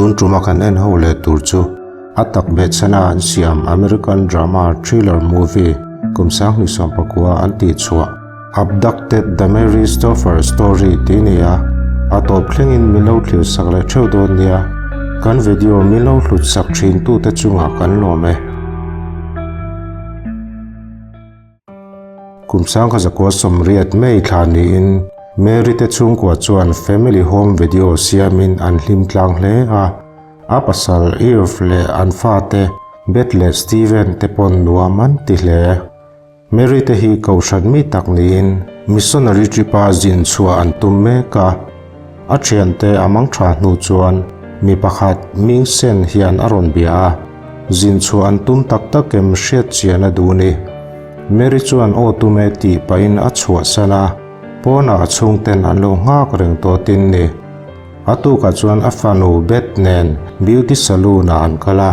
Tun tuma kan en ho leh tur chu a tak behchhana an siam American drama thriller movie kum 2019 an tihchhuah Abducted The Mary Stoffer Story tih ni a, a tawp thlengin min lo thlir sak leh theuh dawn nia. Kan video min lo hlut sak thin tute chungah kan lawm e. Kum 1980 May thla niin Mary te chhungkua chuan family home video siamin an hlim tlang hle a, a pasal Irv leh an fate Beth leh Steven te pawn nuam an ti hle. Mary te hi kohhran mi tak niin missionary trip a zin chhuah an tum mek a. A thiante a mang tha hnu chuan mi pakhat Ming Sen hian a rawn bia a, zin chhuah an tum tak tak em hriat chian a duh ni. Mary chuan aw tum e tih pahin a chhuahsan a, pawnah a chhungten an lo nghak reng tawh tin ni. A tukah chuan a fanu Beth nen beauty saloon ah an kal a.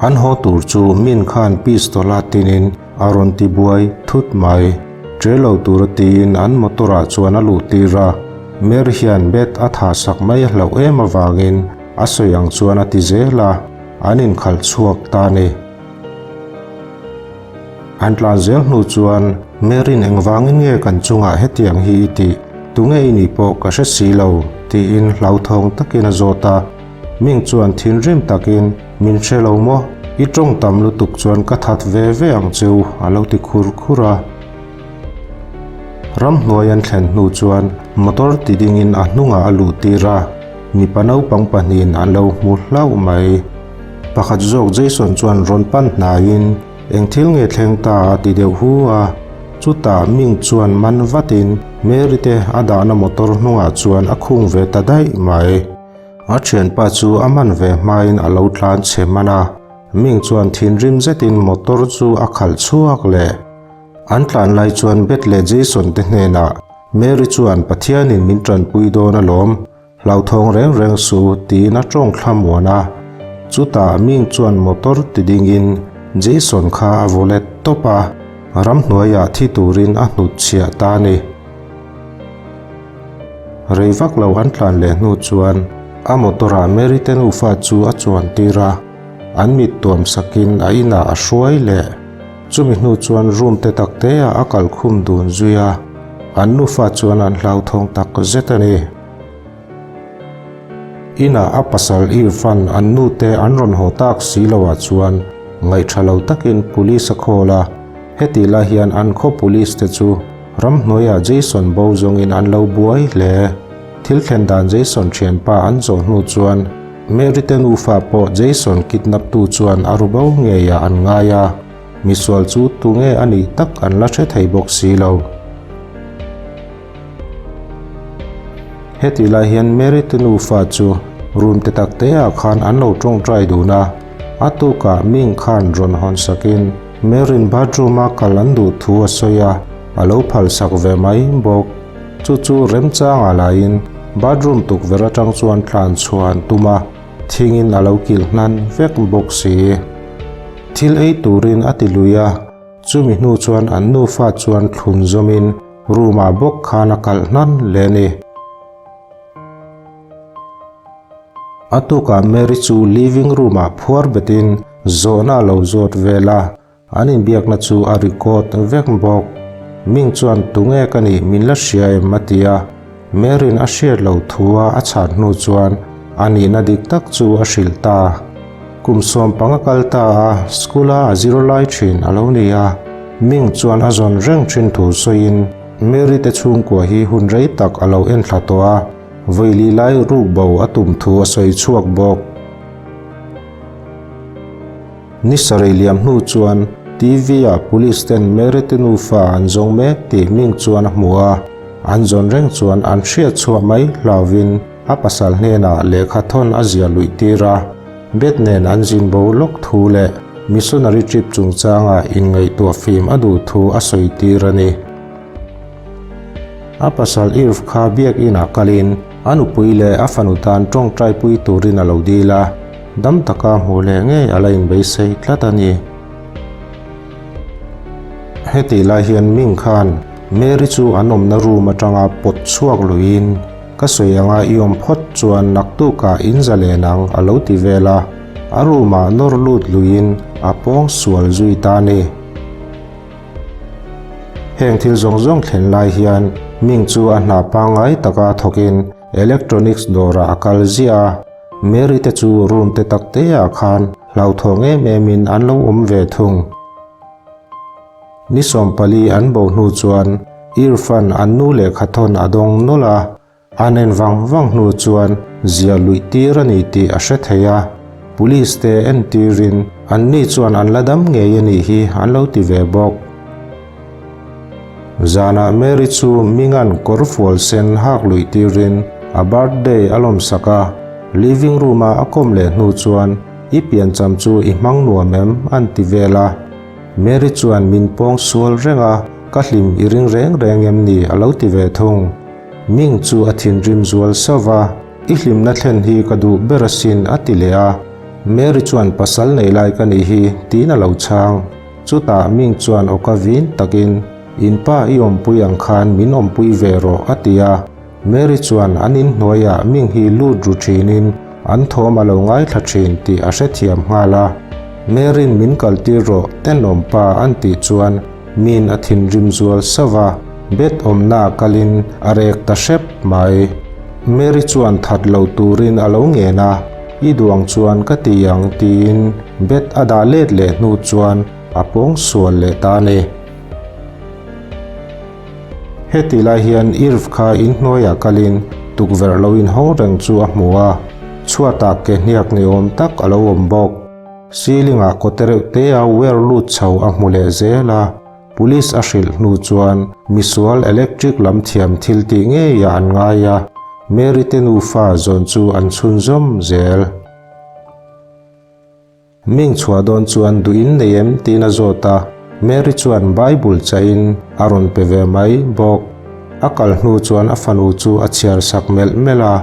An haw tur chu min khan pistol a tinin a rawn ti buai thut mai. Ṭe lo tur a tiin an motor ah chuan a luh tir a. Mary hian Beth a thah sak mai a hlauh em avangin a sawi ang chuan a ti zel a, an inkhalh chhuak ta a ni. An tlan zel hnu chuan Mary'n engvangin nge kan chungah hetiang hi i tih, tunge i nih pawh ka hre si lo, tiin hlauthawng takin a zawt a. Ming chuan thinrim takin, Min hre lo maw? I tawng tam lutuk chuan ka that ve ve ang cheu, a lo ti khur khur a. Ramhnuai an thlen hnu chuan motor ti dingin a hnungah a luh tir a, mipa naupang pahnihin an lo hmu hlauh mai. Pakhat zawk Jason chuan rawn pan hnaiin eng thil nge thleng ta a ti deuh hu a, chutah Ming chuan man vatin Mary te a dahna motor hnungah chuan a khung ve ta daih mai. A thianpa chu a man ve hmain a lo tlan chhe hman a, Ming chuan thinrim zetin motor chu a khalh chhuak leh. An tlan lai chuan Beth leh Jason te hnenah Mary chuan Pathianin min tanpui dawn alawm, Hlauthawng reng reng su tiin a tawng thla muan a, chutah Ming chuan motor ti dingin Jason kha a vaw let tawp a, ramhnuaiah thi turin a hnut chhiah ta a ni. Rei vak lo an tlan leh hnu chuan a motor-ah Mary te nufa chu a chuan tir a, an mit tuam sakin a inah a hruai leh. Chumi hnu chuan room te tak teah a kalkhum dun zui a, an nufa chuan an hlauthawng tak zet a ni. Inah a pasal Irfan an nute an rawn haw tak si loah chuan ngaihṭha lo takin police a call a, heti lai hian an khaw police te chu ramhnuaiah Jason bo zawngin an lo buai hle. Thil thlen dan Jason ṭhianpa an zawh hnu chuan Mary te nufa pawh Jason kidnap tu chuan a ru bo ngeiah an ngai a, misual chu tunge a nih tak an la hre thei bawk si lo. Heti lai hian Mary te nufa chu room te tak te ah khan an lo tawngtai dun a, a tukah Ming khan rawn hawn sakin Mary'n bathroom a kal an duh thu a sawi a, a lo phal sak ve mai bawk. Chu chu remchangah laiin bathroom tukverh atang chuan tlan chhuah an tum a, thingin a lo kilh hnan vek bawk si. Thil ei turin a ti lui a. Chumi hnu chuan an nufa chuan thlun zawmin room ah bawk khan a kalh hnan leh a ni. A tukah Mary chu living room ah phuar betin zawhna a lo zawt vel a, an inbiakna chu a record vek bawk. Ming chuan tunge ka nih min la hria em a ti a, Mary'n a hriat loh thu a a chhan hnu chuan a nihna dik tak chu a hrilh ta. Kum 15 kal ta a, school a a zir lai thin a lo ni a. Ming chuan a zawn reng thin thu sawiin Mary te chhungkua hi hun rei tak a lo enthla tawh a, vawi lai ruk bo a tum thu a sawi chhuak bawk. Ni sarih liam hnu chuan TV ah police ten Mary te nufa an zawng mek tih Ming chuan a hmu a, an zawn reng chuan an hriat chhuah mai hlauvin a pasal hnenah lehkha thawn a ziah luih tir a, Beth nen an zin bo lawk thu leh missionary trip chungchanga inngaihtuah fim a duh thu a sawi tir a ni. A pasal Irv kha biakinah kalin a nupui leh a fanu tan tawngtaipui turin a lo dil a. Dam taka hmuh leh ngei a la inbeisei tlat a ni. Hetih lai hian Ming khan Mary chu an awmna room atanga pawt chhuak luiin Ka sawi anga i awm phawt chuan naktukah in zalen ang a lo ti vel a, a room ah nawr lut luiin a pawng sual zui ta a ni. Heng thil zawng zawng thlen lai hian Ming chu a hna pangngai taka thawkin electronics dawrah a kal ziah a, Mary te chu room te tak te ah khan hlauthawng em em in an lo awm ve thung. Ni 14 an bo hnu chuan Irfan an nu lehkha thawn a dawng nawlh a, an en vang vang hnu chuan ziah luih tir a ni tih a hre thei a, Police te entirin an ni chuan an la dam ngei a nih hi an lo ti ve bawk. Zanah Mary chu Mingan kawr fual sen hak luih tirin a birthday a lawmsak a, living room a a kawm leh hnu chuan i piancham chu i hmang nuam em an ti vel a. Mary chuan min pawng sual reng a, ka hlim i ring reng reng em ni a lo ti ve thung. Ming chu a thinrim zual sauh va, i hlimna thlen hi ka duh ber asin a ti leh a. Mary chuan pasal nei lai ka nih hi tiin a lo chhang. Chutah Ming chuan awka vin takin, In pa i awmpui ang khan min awmpui ve rawh, a ti a. Mary chuan an inhnuaiah Ming hi lut ru thinin an thawm a lo ngaithla thin tih a hrethiam nghal a. Mary'n min kaltir rawh, tenawm pa an tih chuan Min a thinrim zual sauh va, bed awmnaah kalin a rek ta hrep mai. Mary chuan that lo turin a lo ngen a. I duang chuan ka ti ang tiin bed a dah let leh hnu chuan a pawng sual leh ta a ni. Heti lai hian Irv kha inhnuaiah kalin tukverh lo inhawng reng chu a hmu a, chhuatah ke hniak ni awm tak a lo awm bawk. Ceiling ah kawte reuh te a wire lut chho a hmu leh zel a. Police a hrilh hnu chuan misual electric lam thiam thil tih ngeiah an ngai a, Mary te nufa zawn chu an chhunzawm zel. Ming chhuah dawn chuan duh in nei em tiin a zawt a, Mary chuan Bible chahin a rawn pe ve mai bawk. A kal hnu chuan a fanu chu a chhiar sak melh melh a.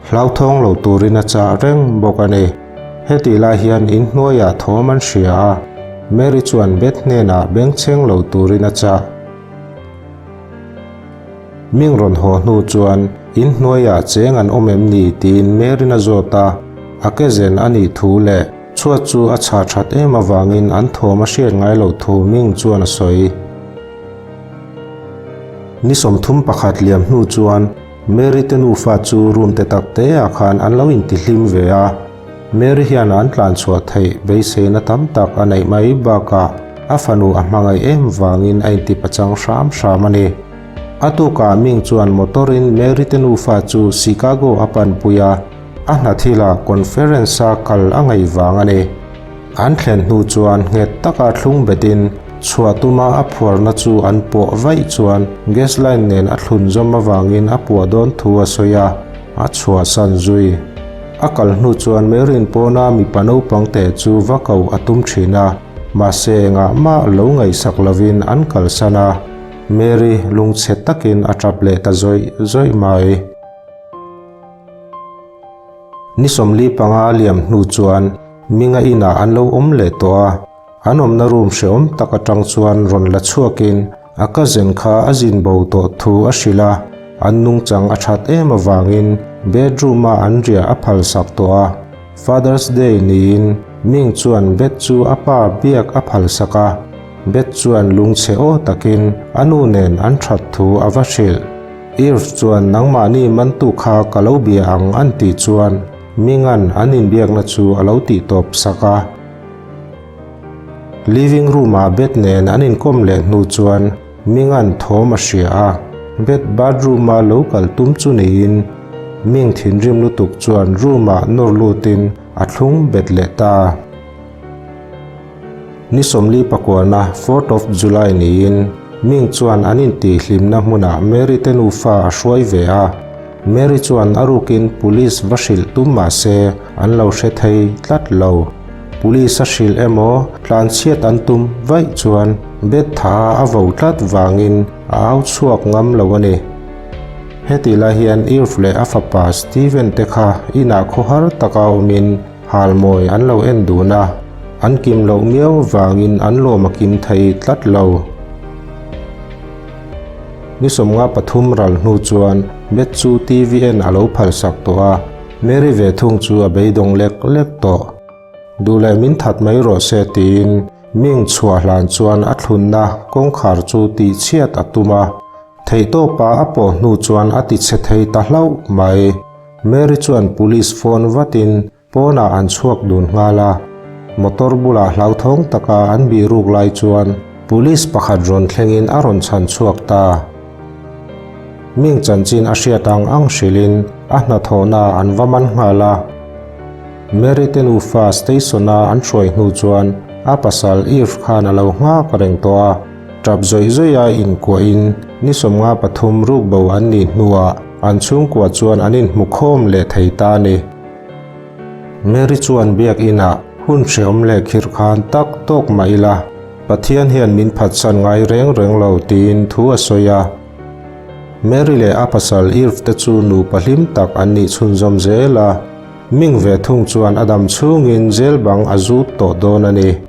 Hlauthawng lo turin a chah reng bawk a ni. Hetih lai hian inhnuaiah thawm an hria a, Mary chuan Beth hnenah bengchheng lo turin a chah. Ming rawn haw hnu chuan inhnuaiah cheng an awm em ni tiin Mary'n a zawt a, a ke zen a nih thu leh chhuat chu a chhah that em avangin an thawm a hriat ngai loh thu Ming chuan a sawi. Ni 31 liam hnu chuan Mary te nufa chu room te tak te ah khan an lo intihlim ve a, Mary hian an tlan chhuah theih beiseina tam tak a neih mai bakah a fanu a hmangaih em vangin a intipachang hram hram a ni. A tukah Ming chuan motor in Mary te nufa chu Chicago a panpui a, a hna thilah conference a kal a ngaih vang a ni. An thlen hnu chuan nghet taka thlung betin chhuah tuma a phuarna chu an pawh vaih chuan gas line nen a thlun zawm avangin a puah dawn thu a sawi a, a chhuahsan zui. A kal hnu chuan Mary'n pawna mipa naupang te chu va ko a tum thin a, mahse engah mah lo ngaihsak lovin an kalsan a, Mary lungchhe takin a tap leh ta zawih zawih mai. Ni 45 liam hnu chuan Minga inah an lo awm leh tawh a, an awmna room hrehawm tak atang chuan rawn la chhuakin a cousin kha a zin bo tawh thu a hrilh a, an nungchang a that em avangin bedroom a an riah a phalsak tawh a. Father's Day niin Ming chuan Beth chu a pa biak a phalsak a, Beth chuan lungchhe aw takin a nu nen an that thu a va hrilh. Irv chuan nangmahni mantu kha ka lo bia ang an tih chuan Mingan an inbiakna chu a lo tih tawp sak a. Living room ah Beth nen an inkawm leh hnu chuan Mingan thawm a hria a, Beth bathroom a lo kal tum chu niin Ming thinrim lutuk chuan room ah nawr lutin a thlung bet leh ta. Ni 49na, Fourth of July niin Ming chuan an intihhlimna hmunah Mary te nufa a hruai ve a. Mary chuan a rukin police va hrilh tum mah se an lo hre thei tlat lo. Police a hrilh emaw tlanchhiat an tum vaih chuan Beth tha a vo tlat vangin a au chhuak ngam lo a ni. Hetih lai hian Irv leh a fapa Steven te kha inah khawhar taka awmin Halmawi an lo en dun a, an kim loh miau vangin an lawm a kim thei tlat lo. Ni 53 ral hnu chuan. Beth chu TV en a lo phalsak tawh a, Mary ve thung chu a beidawng lek lek tawh. Duh leh min that mai rawh se tiin Ming chhuah hlan chuan a thlunna kawngkhar chu tihchhiat a tum a, theihtawpa a pawh hnu chuan a tichhe thei ta hlauh mai. Mary chuan police phone vatin pawnah an chhuak dun nghal a, motor bulah hlauthawng taka an bih ruk lai chuan police pakhat rawn thlengin a rawn chhan chhuak ta. Ming chanchin a hriat ang ang hrilhin a hnathawhna an va man nghal a. Mary te nufa station-a an hruai hnu chuan a pasal Irv khan a lo nghak reng tawh a, tap zawih zawih a inkuahin ni 53 rukbo an nih hnuah an chhungkua chuan an inhmu khawm leh thei ta a ni. Mary chuan biakinah hun hreawm leh khirh khan tak tawk mah ila, Pathian hian min phatsan ngai reng reng lo tiin thu a sawi a. Mary leh a pasal Irv te chu nupa hlim tak an nih chhunzawm zel a, Ming ve thung chuan a dam chhungin jail bang a zut tawh dawn a ni.